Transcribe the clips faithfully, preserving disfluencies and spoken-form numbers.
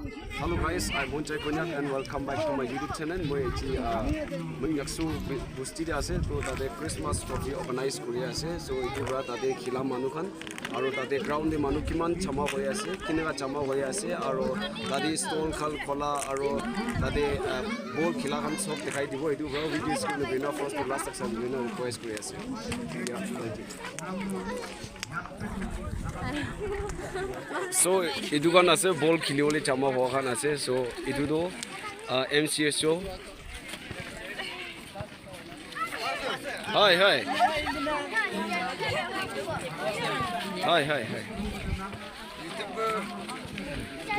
Hello guys, I'm Monjay Konyak and welcome back to my YouTube channel. Moi eji uh, Monyaksu Busti de ase, to tate Christmas trophy organize kuri ase. So etu para tate khila manu khan, aro tate ground de manu kiman jama hoi ase, kineka jama hoi ase, aro tate stall khan khola, aro tate uh, ball khila khan sob dekhai dibo. Etu para video skip nokuri na first to last tak sabi na request kuri ase. Yeah, thank you. So etu khan ase ball khili bole jama hua khan ase. So etu tu uh, M C S O. Hi, hi. Hi, hi, hi.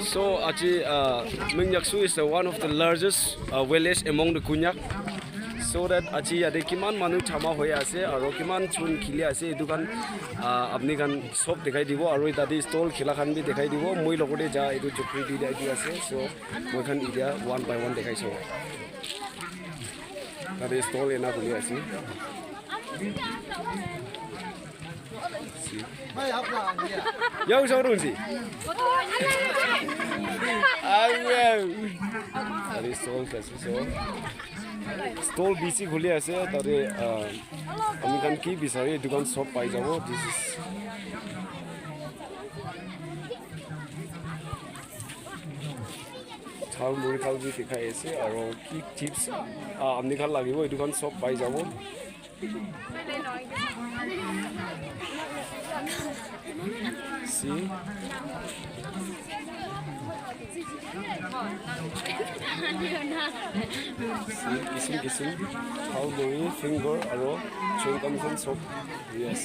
So aji uh, Monyaksu is the one of the largest uh, village among the Konyak. So that aji yate kiman manu jama hoi ase aro kiman chun khili ase etu khan uh, apni khan sob dekhai dibo aro tate stall khila khan bi dekhai dibo. Moi logote ja etu chukri duita etu ase. So moi khan etia one by one dekhai so. Tate stall ena khuli ase. Yau showroom si. Ayo. Tate stall ase so. Stall bisi khuli ase tate uh, ami khan ki bisari etu khan sob pai jabo. This is Chal muri khan bi dikhai ase aro ki chips ah, ami khan lagibo etu khan sob pai jabo. See? See, kisim kisim chal muri, finger aro chewing gum khan sob. Yes.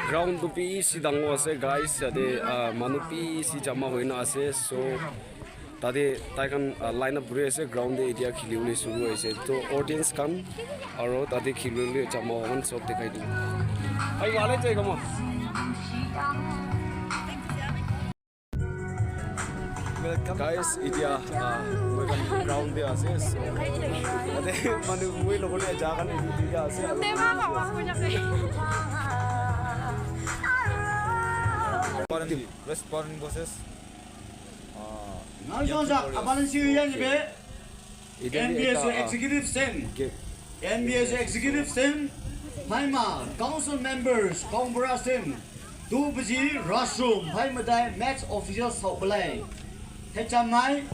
Ground tu bishi dangor ase guys, yate ah, manu bishi jama hoina ase, so tate tai khan ah, line up kuri ase ground te etia khili bole shuru hoise, to audience khan aro tate khili bole jama hoikhan sob dekhai dibo. Ai wale jai kamo. Guys, etia ah, moi khan ground te ase, so tate manu moi logot te ja khan etu duita ase. West Parney versus, uh, Nalsonsa, Abalan Siu Yan Ibe, N B S U executive team, N B S U executive team, Phaima council members, Kaungbura team, two baji Rashum, Phaimadai match official Saobalai, Hechamai.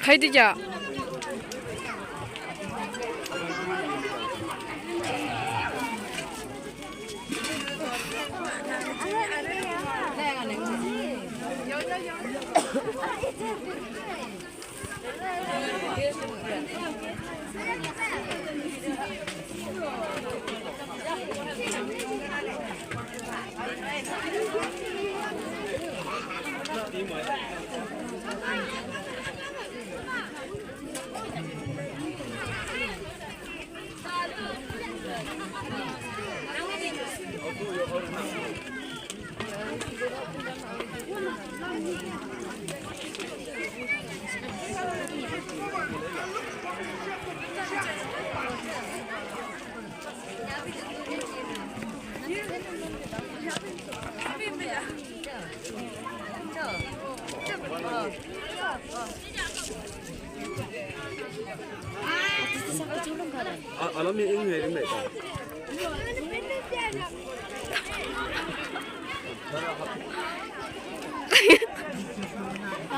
Khai di ja.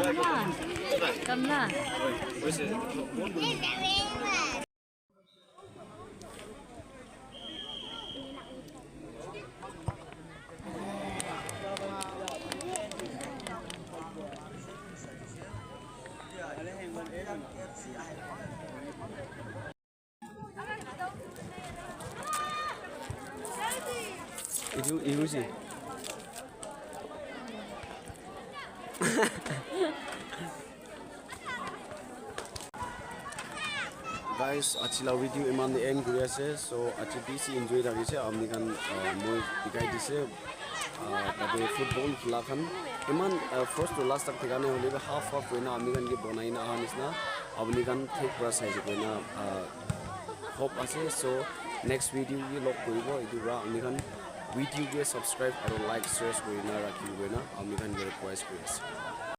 Kamla. Kamla. Etu, etu si. Guys, aji la video iman te end kuri ase. So, aji bishi enjoy thakise. Apni khan, uh, moi dikhai dise. Uh, tate football khela khan. Iman, uh, first to last tak thika nai hoile bi half half hoina apni khan ke bonai na aha nisna. Apni khan thik para sai se koina, uh, hope ase. So, next video ke log koribo. Etu para apni khan video ke subscribe aru like, share kuri na rakhi kena apni khan ke request kuri ase.